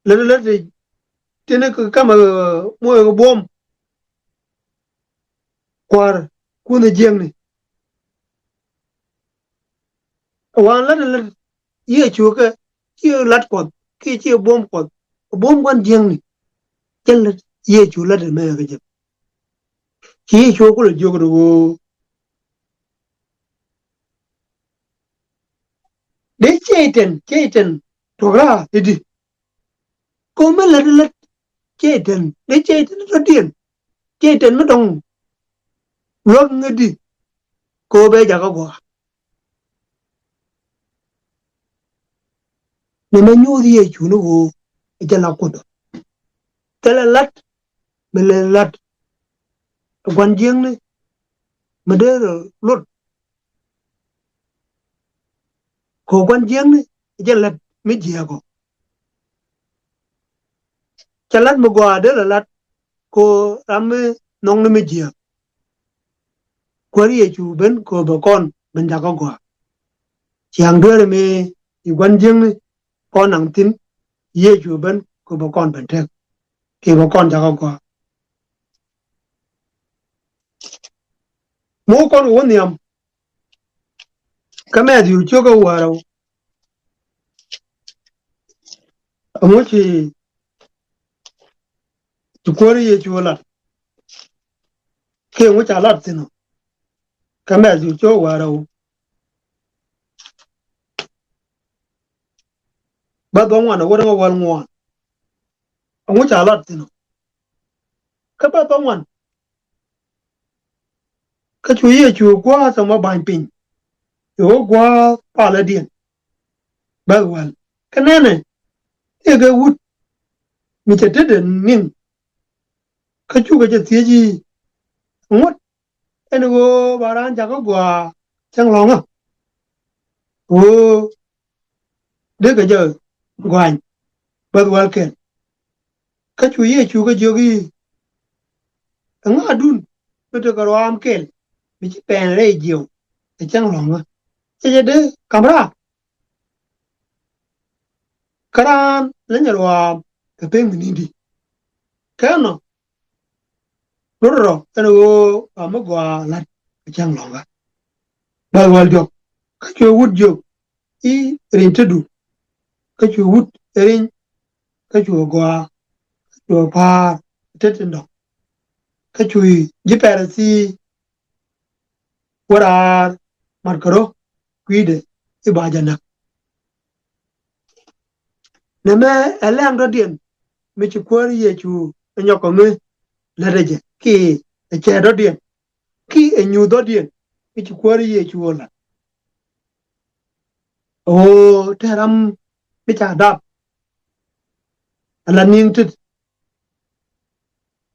lät lät ti̱ti̱ ni kamɛ muɔc kɛ buɔ̱m kua̱r kunh jiäkni. Ɛ wan lät lät Yecu kɛ ci lat Kuɔth kiɛ ci buɔ̱m Kuɔth, buɔ̱m gua̱n jiäkni. Jɛn lät Yecu lät ɛmɛ kɛ jɛ. Ci Yecu kulɛ jiök ni ɣöö dee Cɛy-tan, Cɛy-tan tuɔ̱k raar i̱di? Kɛ ɣöö mi lät lät Cɛy-tan, dee Cɛy-tan tɔ̱diɛn, Cɛy-tan mi dɔ̱ŋ luäk ŋädi, kɛ ɣöö bɛ jakä gɔaa. Ni mɛ nyuuth Yecu ni ɣöö ɛ jɛ la Kuoth. Thilɛ la̱t mi lɛ la̱t ɛ gua̱n jiäkni mi dee rɔ luɔt. Kɛ ɣöö gua̱n jiäkni ɛ jɛn la̱t mi jiääk ɔ. Cɛ la̱t mi gɔaa dee lɛ la̱t kɛ ɣöö ram mi nhɔkni mi jiääk. Kuäär Yecu ben kɛ ɣöö bɛ kɔn ben jakä gɔaa. Ciaŋ dueeri mi i̱ gua̱n jiäkni kɔn naŋ thi̱n, Yecu ben kɛ ɣöö bɛ kɔn ben tëk kiɛ bɛ kɔn jakä gɔaa. Mi wä kɔn kɛ wä nhiam kä Mɛthiw cio̱kä wäl rɛw. Ɛŋu ci, ci Kuäär Yecu lat kiɛ ɛŋu ca lat thi̱n ɔ? Kä Mɛthiw cio̱kä wäl rɛw. Bäth bä ŋuan a wä däŋ a wäl ŋuan. Ɛŋu ca lat thi̱n ɔ? Kä bäth bä ŋuan. Kä cu Yecu gua̱a̱th ɛmɔ ba̱ny piny. Cu wä gua̱a̱th palädiɛn. Bäth wäl. Kä nɛnɛ, tëëkɛ wut mi cɛ tetdɛ niŋ. Kä cukɛ jɛ thiec i̱, ŋuɔ̱t ɛn ɣöö ba raan jakä gɔaa cäŋ lɔ̱ŋä? Ɣöö dee kɛ jɛ gua̱ny. Bäth wäl kɛl. Kä cu Yecu kɛ jiök i̱, ɛŋa dun mi tekɛ ruaam kɛl mi ci pɛn rɛy jiɛw ɛ cäŋ lɔ̱ŋä? Cɛ jɛ dee ka̱m raar. Kä raan leny ruaam kɛ pek mi ni̱n di. Kä ɛnɔ rot rɔ ɛn ɣöö ba mi gɔaa la̱t kɛ cäŋ lɔ̱ŋä. Bäth wäl diɔ̱k. Kä cuɛ wut jiök i̱, riny tetdu. Kä cuɛ wut ɛ riny. Kä cuɛ gɔaa. Kä cuɛ pa̱a̱r tet tin dɔ̱ŋ. Kä cu ji̱ Pɛrɛthi wä raar mat kɛ rɔ kui̱dɛ i̱ ba jɛ näk. Nɛmɛ ɛ lɛŋ dɔ̱diɛn mi ci Kuäär Yecu ɛ nyɔk kɛ mi lätdɛ jɛ, kiɛ ɛ cɛ dɔ̱diɛn, kiɛ ɛ nyuuth dɔ̱diɛn mi ci Kuäär Yecu ɛ la̱t. Ɣöö te ram mi ca dap ala ni̱eŋ tet,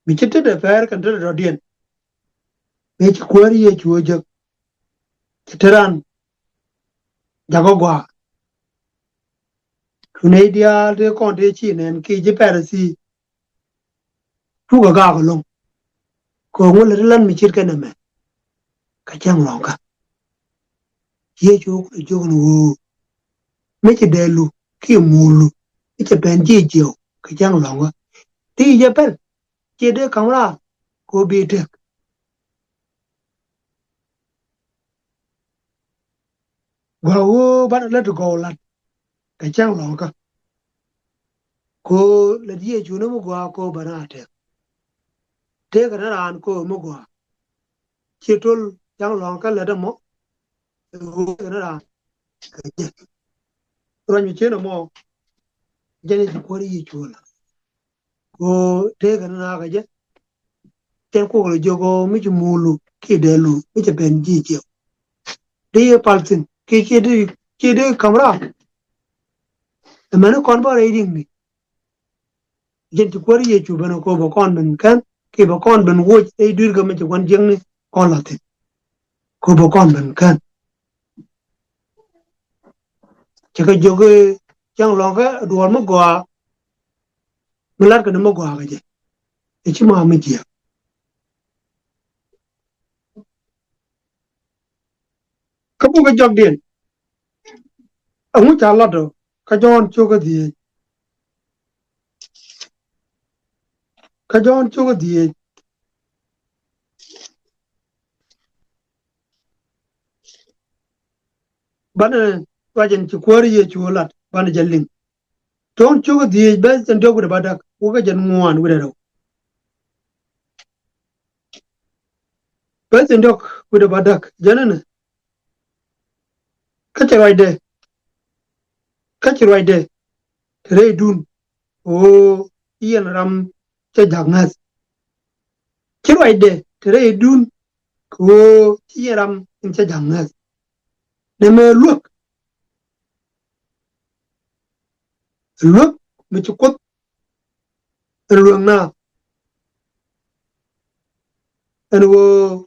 mi ci tetdɛ pɛr kɛn tetdɛ dɔ̱diɛn, mëë ci Kuäär Yecu ɛ jek, cɛ te ran jakä gɔaa. Cu nɛy diaal tëë kɔn tëë ci nɛn kiɛ ji̱ Pɛrɛthi cukɛ gaak ɛlɔ̱ŋ. Kɛ ɣöö ŋu lät i̱ la̱t mi ce̱tkɛ nɛmɛ kɛ cäŋ lɔ̱ŋkä? Yecu kulɛ jiök ɛn ɣöö, mi ci dɛɛlu kiɛ muulu mi cɛ pɛn ji̱ jiɛw kɛ cäŋ lɔ̱ŋä, dee jɛ pɛl, /ciɛ dee ka̱m raar kɛ ɣöö bi tëk. Gɔaa ɣöö banɛ lät ti gɔw la̱t kɛ cäŋ lɔ̱ŋkä. Kɛ ɣöö lät Yecu ni mi gɔaa kɛ ɣöö bɛ na tëk. Tëëkɛ ni raan kɛ ɣöö mi gɔaa. /Ciɛ to̱l cäŋ lɔ̱ŋkä lät ɛmɔ, ɣöö tëëkɛ ni raan kɛ jɛ. Ruac mi cien ɛmɔ, jɛn i̱ ci Kuäär Yecu ɛ la̱t. Kɛ ɣöö tëëkɛ ni naath kɛ jɛ. Cɛn kuɔk lɛ jiök ɣöö mi ci muulu kiɛ dɛɛlu mi cɛ pɛn ji̱ jiɛw, dee jɛ pal thi̱n kiɛ /ciɛ dee, /ciɛ dee ka̱m raar. Amäni kɔn bä rɛy ri̱ŋni. Jɛn ci Kuäär Yecu ben ɛ kɛ ɣöö bɛ kɔn ben kän kiɛ bɛ kɔn ben woc rɛy dui̱rkä mi ci gua̱n jiäkni kɔn la̱t thi̱n. Kɛ ɣöö bɛ kɔn ben kän. Cɛ kɛ jiök i̱ cäŋ lɔ̱ŋkä duɔ̱ɔ̱r mi gɔaa, mi la̱tkɛ ni mi gɔaa kɛ jɛ, ɛ /ci ma mi jiääk. Kä bukɛ jɔkdiɛn, ɛŋu ca lat ɔ? Kä Jɔ̱ɔ̱n cio̱kä dhieec. Kä Jɔ̱ɔ̱n cio̱kä dhieec. Banɛ ruac in ci Kuäär Yecu lat, banɛ jɛ liŋ. Jɔ̱ɔ̱n cio̱kä dhieec, bɛ̈th in diɔ̱k wi̱cdɛ bädäk, wä kä jɛn ŋuan wi̱cdɛ rɛw. Bɛ̈th in diɔ̱k wi̱cdɛ bädäk, jɛn ɛnɛ. Kä ci ruacdɛ, kä ci ruacdɛ te rɛydun, ɣöö ci yɛn ram cä ja̱k ŋäth. Ci ruacdɛ te rɛydun, kɛ ɣöö ci yɛn ram in cä ja̱k ŋäth. Nɛmɛ luäk, luäk mi ci Kuoth ɛn luäk naath. Ɛn ɣöö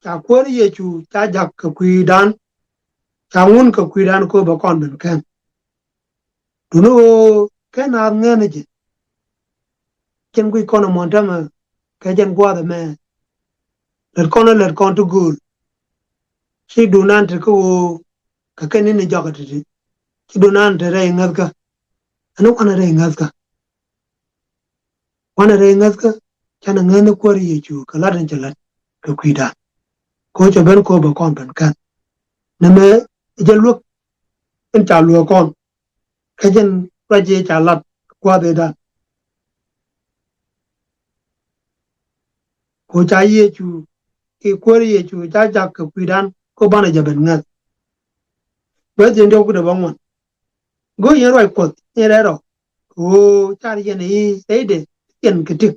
ca Kuäär Yecu ca ja̱k kɛ kui̱dan, ca ŋun kɛ kui̱dan kɛ ɣöö bɛ kɔn ben kän. Duŋni ɣöö /ken naath ŋäth ni jɛ. Cɛn guic kɔn ɛmɔ ɛn täämɛ kɛ jɛn gua̱a̱th ɛmɛ. Lät kɔn, lät kɔn ti gööl. Ci duŋ nan te kä ɣöö kɛ kɛn ni̱n ni jɔak ɛ ti̱ti̱. Ci duŋ nan te rɛy ŋäthkä. Ɛn wanɛ rɛy ŋäthkä. Wanɛ rɛy ŋäthkä, canɛ ŋäth ni Kuäär Yecu kɛ la̱t in cɛ la̱t kɛ kui̱dan. Kɛ ɣöö cɛ ben kɛ ɣöö bɛ kɔn ben kän. Nɛmɛ jɛ luäk in ca luäk kɔn. Kä jɛn ruac ëë ca lat kɛ gua̱a̱th ëëdan. Kɛ ɣöö ca Yecu, kiɛ Kuäär Yecu ca ja̱k kɛ kui̱dan, kɛ ɣöö banɛ jɛ ben ŋäth. Bɛ̈th in diɔ̱k wi̱cdɛ bäŋuan. Go̱o̱r yɛn ruac Kuɔth ni rɛl rɔ, kɛ ɣöö car yɛn i̱ rɛydɛ yɛn kɛ tëk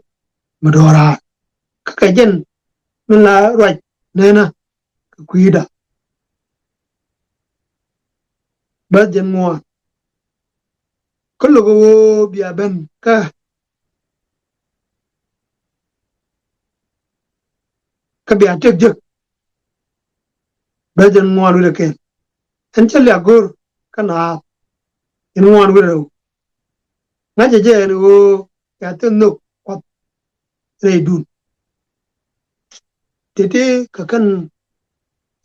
mi do̱raar. Kä kɛ jɛn min la ruac nɛnä kɛ kui̱da. Bäth jɛn ŋuan. Kä lo̱k ɣöö bia ben kä kä bia tëk jek. Bäth jɛn ŋuan wi̱cdɛ kɛl. Ɛn cä liak go̱r kä naath. Ɛn ŋuan wi̱cdɛ rɛw. Ŋa̱cä jɛ ɛn ɣöö bia thil nhök Kuɔth rɛydun. Tëtëë kɛ kɛn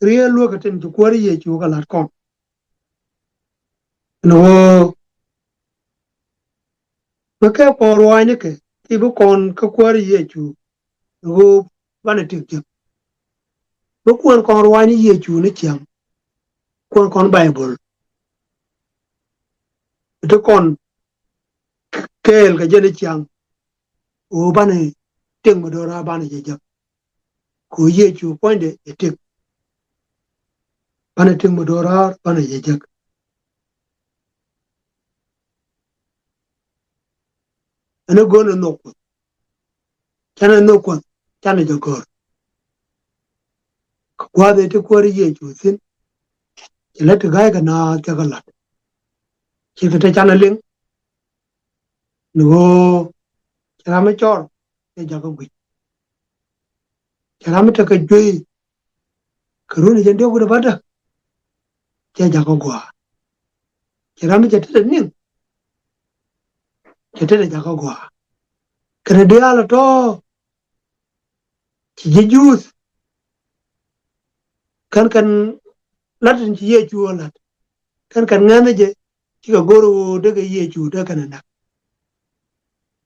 riɛl luäk kɛ tin ci Kuäär Yecu kɛ la̱t kɔn. Ɛn ɣöö mi kɛ kɔn ruaacnikɛ ti bi kɔn kä Kuäär Yecu, ɛn ɣöö banɛ tëk jek. Mi kuɛn kɔn ruaacni Yecu ni ciaŋ, kuɛn kɔn Baibol, ti kɔn kɛɛl kɛ jɛ ni ciaŋ, ɣöö banɛ tëk mi do̱raar banɛ jɛ jek. Kɛ ɣöö Yecu puɔ̱nydɛ ɛ tëk. Banɛ tëk mi do̱raar banɛ jɛ jek. Ɛn ɛ go̱n ɛ nhök Kuɔth. Canɛ nhök Kuɔth, canɛ jɛ gör. Kɛ gua̱a̱th ëë ti Kuäär Yecu thi̱n, ci lät ti ga̱ykɛ naath cɛ kɛ la̱t. Ci kɛ te canɛ liŋ. Ni ɣöö cɛ ram mi cɔr cɛ jakä guic. Cɛ ram mi tekɛ juey kɛ run jɛn diɔ̱k wi̱cdɛ bädä, cɛ jakä gua̱a̱. Cɛ ram mi cɛ tetdɛ niŋ, cɛ tetdɛ jakä gua̱a̱. Kɛnɛ diaal ɛ tɔ̱ ci ji̱ Juudh kɛn kɛn la̱t in ci Yecu ɛ la̱t, kɛn kɛn ŋäth ni jɛ, cikɛ go̱r ɣöö dee kɛ Yecu dee kɛn ɛ näk.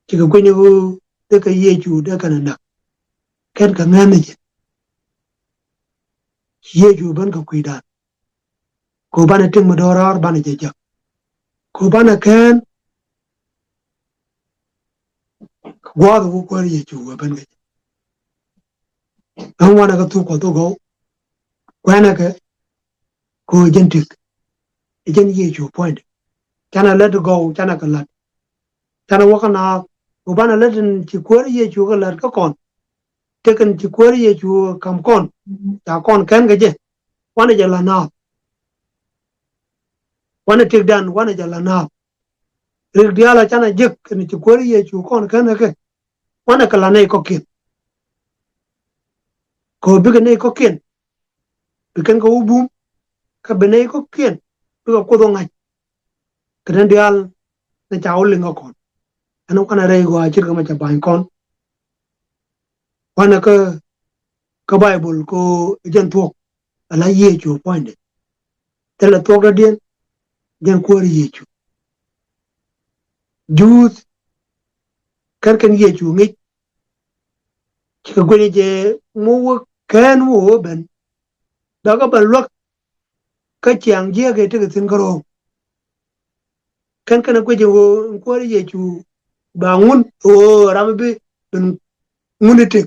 Cikɛ guic ni ɣöö dee kɛ Yecu dee kɛn ɛ näk. Kɛn kɛ ŋäth ni jɛ, ci Yecu ben kɛ kui̱dan. Kɛ ɣöö banɛ tëk mi do̱raar banɛ jɛ jek. Kɛ ɣöö banɛ kɛn kɛ gua̱a̱th ɛ wä Kuäär Yecu ɛ ben kɛ jɛ. Ɛn wanɛ kɛ thuk Kuɔth ɛ gɔw. Kuɛnɛ kɛ kɛ ɣöö jɛn tëk. Ɛ jɛn Yecu puɔ̱nydɛ. Canɛ lät gɔw, canɛ kɛ la̱t. Canɛ wä kä naath, ɣöö banɛ lät in ci Kuäär Yecu kɛ la̱t kä kɔn. Tëk in ci Kuäär Yecu ka̱m kɔn, ca kɔn kɛn kɛ jɛ. Wanɛ jɛ la̱t naath. Wanɛ tëkdan, wanɛ jɛ la̱t naath. Rik diaal a canɛ jek in ci Kuäär Yecu kɔn kɛn kɛ kɛ. Wanɛ kɛ la̱t nɛy kɔ̱kiɛn. Kɛ ɣöö bikɛ nɛy kɔ̱kiɛn, bi kɛn kɛ wä bum, kä bi nɛy kɔ̱kiɛn bikɛ Kuoth wä ŋa̱c. Kɛ tin diaal ni ca wä liŋ kä kɔn. Ɛn wanɛ rɛy ɣɔaa ce̱tkɛ mɛ cɛ ba̱ny kɔn. Wanɛ kä, kä Baibol kɛ ɣöö jɛn thuɔ̱k ala Yecu puɔ̱nydɛ. Thilɛ thuɔ̱k dɔ̱diɛn, jɛn Kuäär Yecu. Juudh kɛn kɛn Yecu ŋi̱c. Cikɛ guic ni jɛ mi wä kɛn mi wä ben. Bɛ kɛ ben luäk kä ciaŋ jiäk ëë tekɛ thi̱n kä Rom. Kɛn kɛn ɛ guic ɛ ɣöö in Kuäär Yecu ba ŋun ɣöö ram bi ben ŋun i̱ tëk.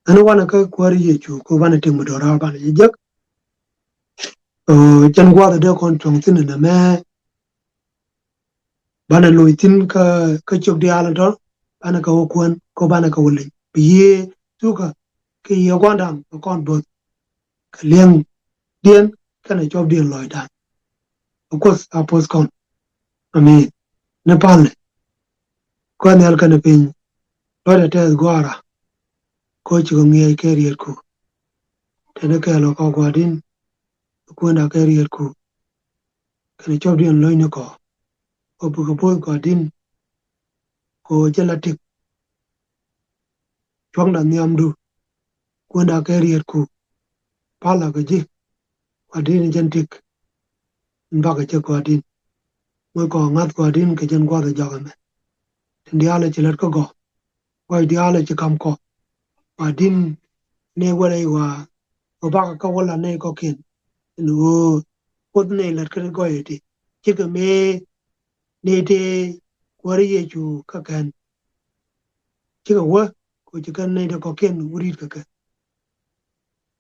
Ɛn wanɛ kä Kuäär Yecu kɛ ɣöö banɛ tëk mi do̱raar banɛ jɛ jek. Ɛ, cɛn gua̱a̱th ɛ dee kɔn cuɔ̱ŋ thi̱n ɛn ɛmɛ. Banɛ loc thi̱n kä, kä ciök diaal ɛn tɔ̱, banɛ kɛ wä kuɛn, kɛ banɛ kɛ wä leny. Bi yiëë thukä kɛ yiëë gua̱ndan kɛ kɔn bo̱th. Kɛ liɛŋdiɛn kɛnɛ cuɔpdiɛn lɔcdan. Ɛ Kuoth a poth kɔn. Amin. Ni palnɛ. Kuäär nhial kɛnɛ piny. Lɔcdɛ tɛth gua̱a̱ra. Kɛ ɣöö cikɛ ŋiɛc kɛ rietku. Tɛni kɛɛl ɔ kɔ gua̱a̱rdin. Kuënda kɛ rietku. Kɛnɛ cuɔpdiɛn lo̱cnikɔ. Ɣöö bikɛ bo̱th gua̱a̱rdin. Kɛ ɣöö jɛ la tëk. Cuɔ̱ŋda nhiamdu. Kuënda kɛ rietku. Palä kɛ ji̱. Gua̱a̱rdin jɛn tëk. In bakɛ cɛ gua̱a̱rdin. Ŋuɔ̱ckɔ ŋa̱th gua̱a̱rdin kɛ jɛn gua̱a̱th ɛ jɔak ɛmɛ. Tin diaal ɛ ci lät kä gɔ̱. Gua̱c diaal ɛ ci ka̱m kɔ. Gua̱a̱rdin ni wälɛ i̱ ɣɔaa. Ɣöö bakɛ kä wä la nɛy kɔ̱kiɛn. Ɛn ɣöö Kuoth nɛy lät kä ti gɔ̱yɛ ti. Cikɛ mëë nɛy ti Kuäär Yecu kä kɛn. Cikɛ wä kɛ ɣöö ci kɛn nɛy ti kɔ̱kiɛn wä ri̱t kɛ kɛ.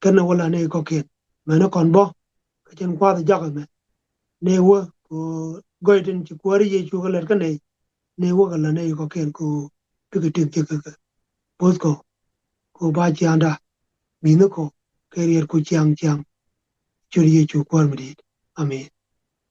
Kɛn ɛ wä la nɛy kɔ̱kiɛn. Mɛn ɛ kɔn bä kä cɛn gua̱a̱th jɔak ɛmɛ. Nɛy wä kɛ ɣöö gɔɔy tin ci Kuäär Yecu kɛ lät kä nɛy, nɛy wä kɛ la nɛy kɔ̱kiɛn kɛ ɣöö bikɛ tëk jek kɛ kɛ bo̱th kɔ, kɛ ɣöö ba ciaaŋda mi̱thnikɔ kɛ riɛt ku ciaŋ ciaŋ. Ciöt Yecu Kuäär mi di̱i̱t. Amen.